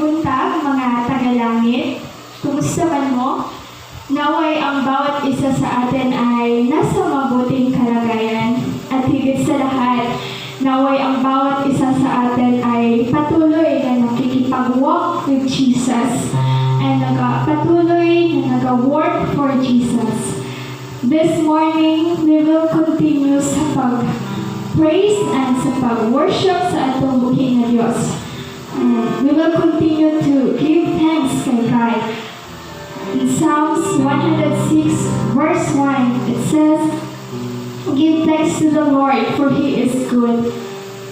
Buntag, mga tagalangit. Kumusta man mo? Naway ang bawat isa sa atin ay nasa mabuting kalagayan. At higit sa lahat, naway ang bawat isa sa atin ay patuloy na nakikipag-walk with Jesus and patuloy na nag-work for Jesus. This morning, we will continue sa pag-praise and sa pag-worship sa atong buhi na Diyos. And we will continue to give thanks kay God. In Psalms 106, verse 1, it says, "Give thanks to the Lord, for He is good.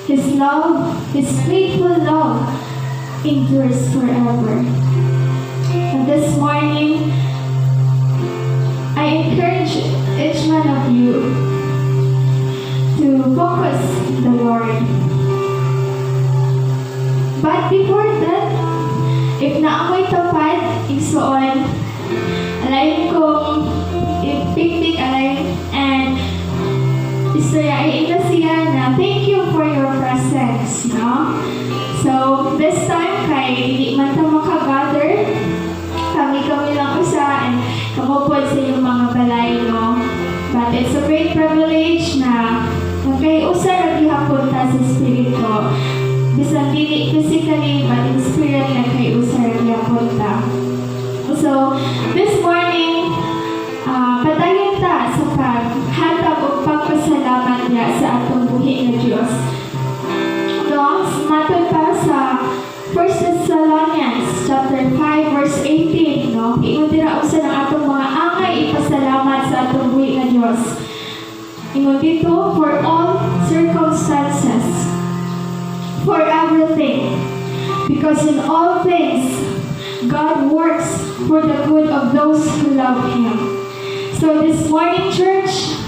His love, His faithful love, endures forever." And this morning, I encourage each one of you to focus the Lord. But before that, if naa mo'y tapad, igsuon, alayon kong i-pick alayon, and istorya ito siya na thank you for your presence, no? So, this time, kay hindi man ta makagather, kami-kami lang usa, and kamo pod sa inyong mga balay, no? But it's a great privilege na kay usa ra gihapon ta sa espiritu. Bisan dili physically, but in spirit na kay usa ra gihapon ta. So, this morning, padayon ta sa paghatag og pagpasalamat niya sa atong buhi nga Dios. No, matod pa sa 1 Thessalonians chapter 5 verse 18, no? Ingon dira usa ng atong mga angay ipasalamat sa atong buhi nga Dios. Ingon dito, "For all circumstances, for everything, because in all things God works for the good of those who love Him." So this morning, church,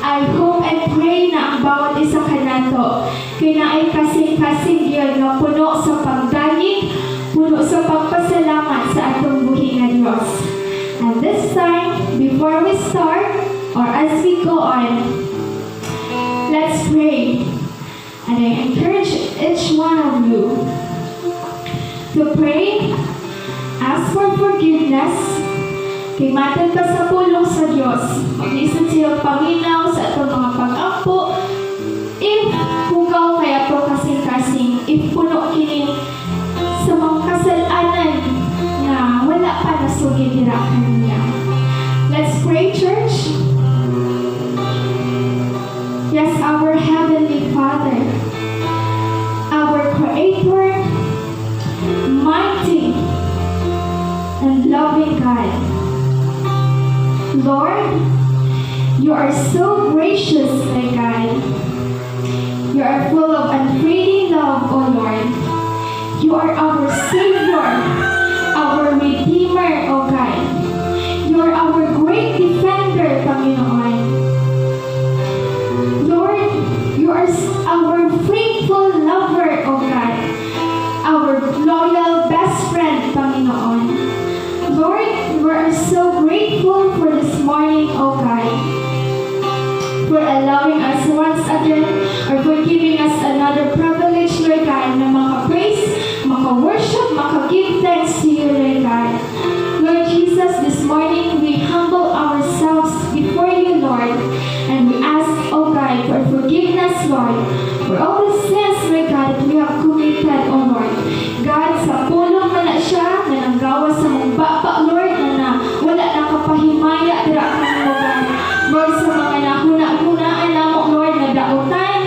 I hope and pray na ang bawat isa kanato kay naay kasing-kasing gyud nga puno sa pagdayeg, puno sa pagpasalamat sa atong buhi nga Dios. And this time, before we start, or as we go on, let's pray. And I encourage each one of you to pray, ask for forgiveness, kay matod pa sa pulong sa Dios, mag-isod siya paminaw sa atong mga pag-ampo, if hugaw kay ato kasing-kasing, if puno kini sa mga kasalanan nga wala pa nasugid dira kaniya. Let's pray, church. Yes, our Heavenly Father, our Creator, mighty and loving God. Lord, you are so gracious, my God. You are full of unfailing love, O Lord. You are our Savior, our Redeemer, O God. You are our great defender, Panginoon. Lord, you are our faithful lover, O God. Our loyal best friend, Panginoon. Lord, we are so grateful for this morning, O God, for allowing us once again or for giving us another privilege, Lord God, na maka-praise, maka-worship, maka-give thanks to you, Lord God. Lord Jesus, this morning we humble ourselves before you, Lord, and we ask, O God, for forgiveness, Lord, for all the sins, Lord God, that we have committed, O Lord. God, sa pulong man na siya, na nanggawas sa mong baba, Lord, na wala na kapahimaya, dira kanimo, God. Lord, sa mga nahuna-hunaan namo, Lord, na dautan,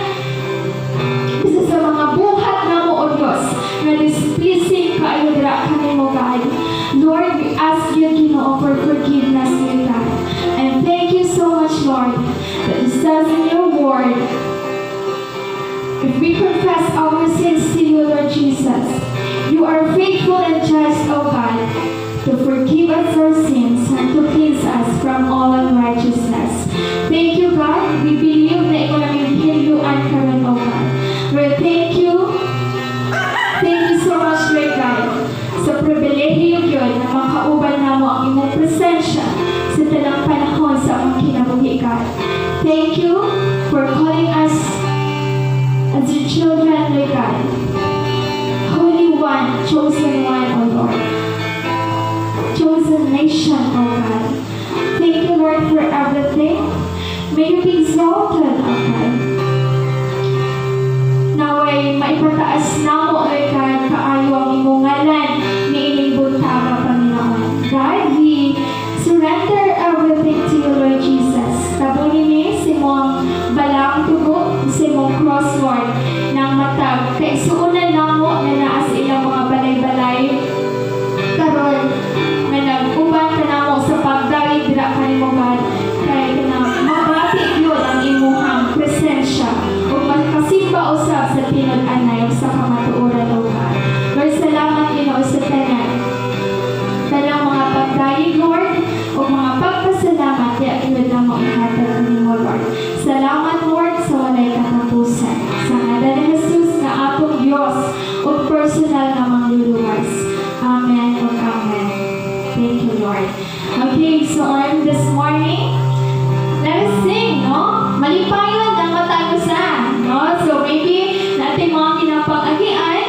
isa sa mga buhat namo, O Diyos, na displeasing kaayo dira kanimo, God. Lord, we ask you, Ginoo, for forgiveness, Lord God. And thank you so much, Lord, that it says in your word, if we confess our sins to you, Lord Jesus, you are faithful and just, O God, to forgive us our sins and to cleanse us from all unrighteousness. Thank you, God. We believe na ikaw naming gihinluan karon, O God. Lord, thank you. Thank you so much, Lord God, sa pribilehiyo gyud na makauban namo ang imong presensya sa tanang panahon sa among kinabuhi, God. Thank you for calling us as your children, Lord God. Holy One, chosen one, O Lord. Chosen nation, O God. Thank you, Lord, for everything. May you be exalted, O God. Naway maipataas namo, Lord God, kaayo ang imong ngalan niining buntaga, Panginoon. God, we surrender everything to you, Lord Jesus. Tabuni ni sa imong balaang dugo, sa imong cross, Lord, ng matag kaigsuonan namo na naa sa ilang mga balay-balay karon nga nag-uban kanamo sa pagdayeg dira kanimo, God, kay kanang mabati gyud ang imuhang presensya ug makasimba usab sa tinud-anay ug sa kamatuoran, O God. Lord, salamat, Ginoo, sa tanan tanang mga pagdayeg, Lord, ug mga pagpasalamat diha gyud namo ihatag kanimo, Lord. Salamat, Lord, sa walay katapusan. Sa ngalan ni Jesus nga atong Dios ug personal nga mangluluwas. Amen ug amen. Thank you, Lord. Okay, so on this morning, let us sing, no? Malipayon ang matag usa, no? So maybe naa tay mga kinapang-agian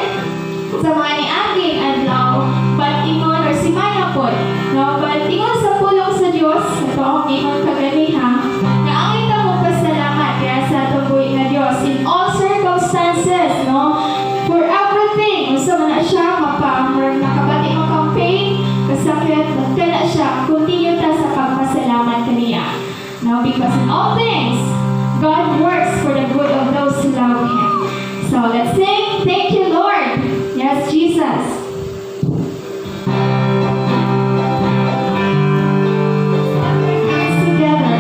sa mga niaging adlaw, but ingon or simana pod, no? But ingon sa pulong sa Dios, ito akong ingon kaganiha, nga angay ta mopasalamat kaya sa atong buhi nga Dios in all circumstances, no? For everything, unsa man na siya, mapa, murag nakabati mo kang pain, kasakit, but kana siya, continue ta sa pagpasalamat kaniya. No, because in all things, God works for the good of those who love Him. So let's sing, "Thank You, Lord." Yes, Jesus. Hands together.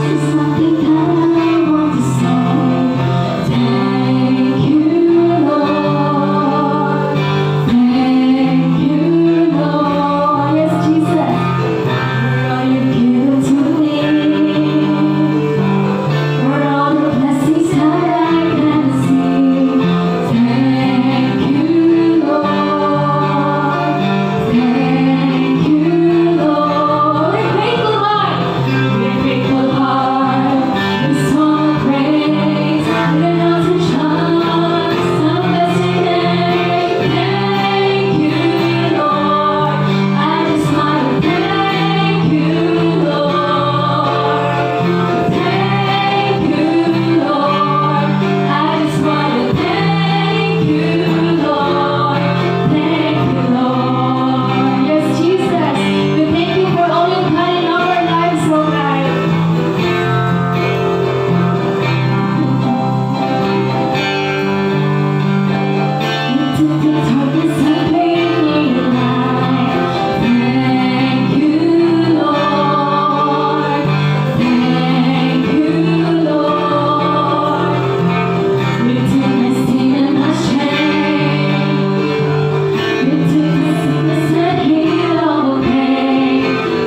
There's something that I want to say. Thank you, Lord. Thank you, Lord. Yes, Jesus. For all you've given to me. For all the blessings that I can see. Thank you, Lord. Thank you, Lord. With grateful heart, with grateful heart, with song of praise, with an altar chant, some bless your name. Thank you, Lord. I just wanna thank you, Lord. Thank you, Lord. I just wanna thank you, Lord. Thank you, Lord. Yes, Jesus. We thank you for all you've done in our lives, oh God. You took the darkness and gave me light. Thank you, Lord. Thank you, Lord. You took my sin and my shame. You took the sickness and healed all the pain.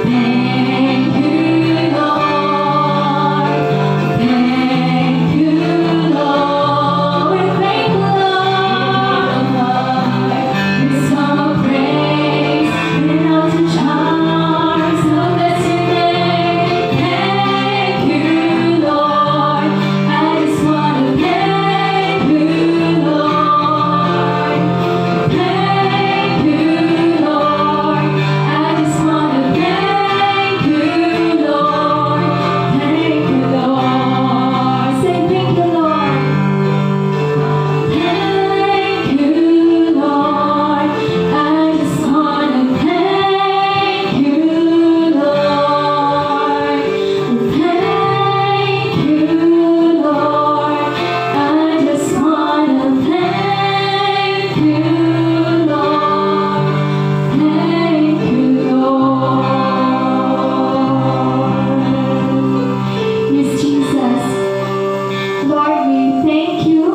Thank you, Lord. Thank you, Lord. We're grateful, Lord. With song of praise, with an altar charge, so bless your name. Thank you, Lord. I just wanna thank you, Lord. Thank you, Lord. I just wanna thank you, Lord. Thank you, Lord. Say thank you, Lord. Thank you, Lord. I just wanna thank you, Lord. Thank you, Lord. I just wanna thank you, Lord. Thank you, Lord. Yes, Jesus. Lord, we thank you.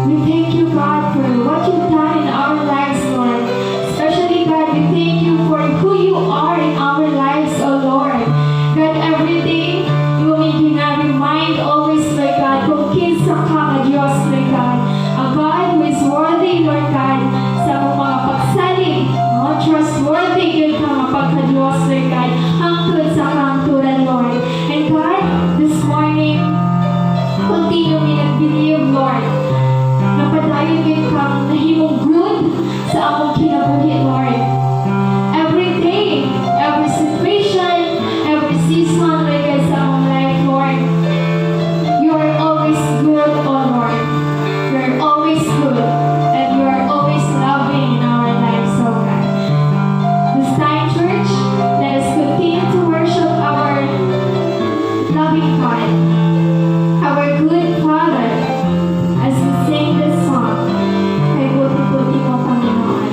We thank you, God, for what you've done in our lives, Lord. Especially, God, we thank you for who you are in our lives, oh Lord. God, every day, you will make you na remind always, Lord God, kung kinsa ka nga Diyos, Lord God. A God who is worthy, Dayon gyud kang nahimong good sa among kinabuhi, Lord. Every day, every situation, every season, my God, sa among life, Lord. You are always good, O Lord. You are always good, and you are always loving in our lives, O God. This time, church, let us continue to worship our loving God, our good Father, as we sing this song, "Kay Buti-Buti Mo, Panginoon."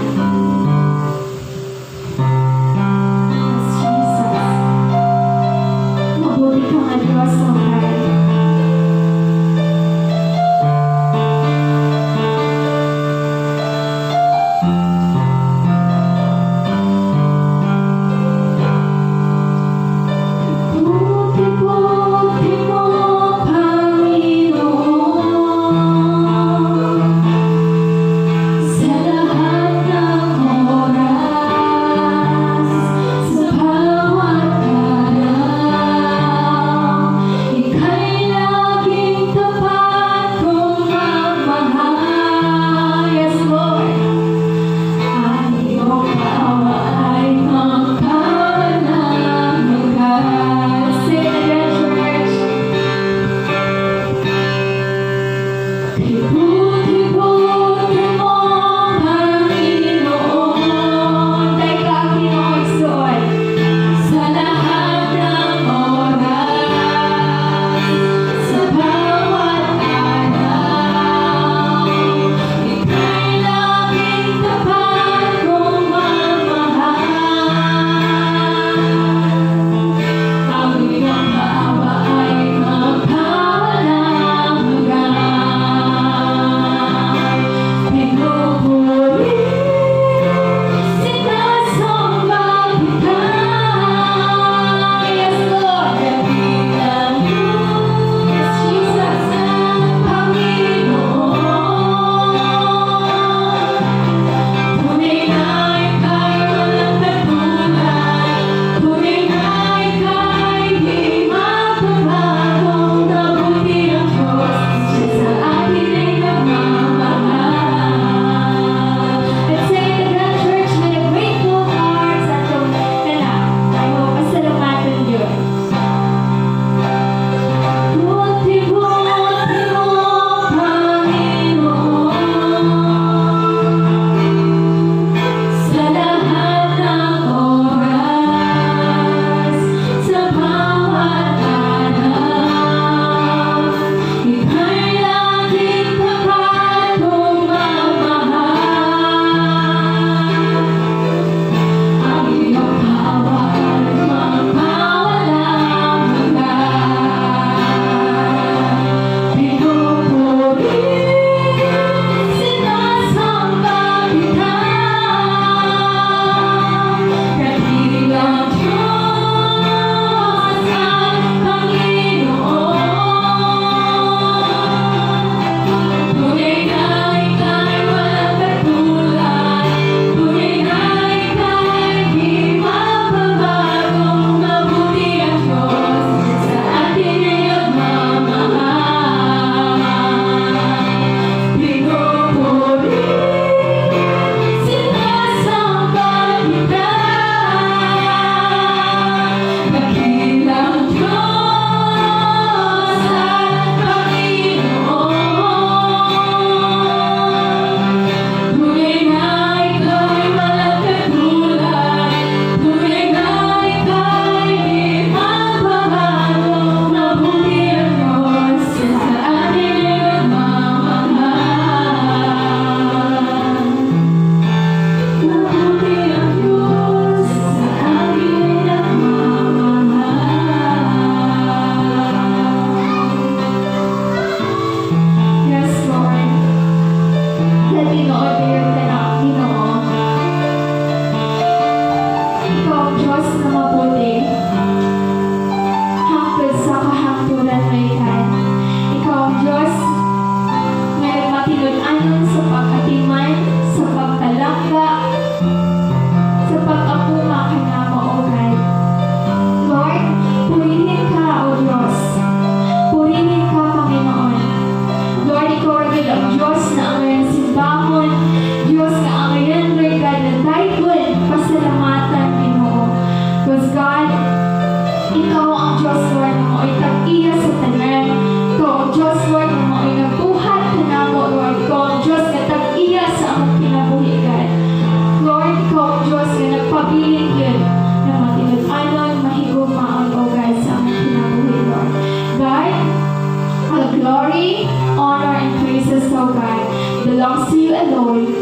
Lord.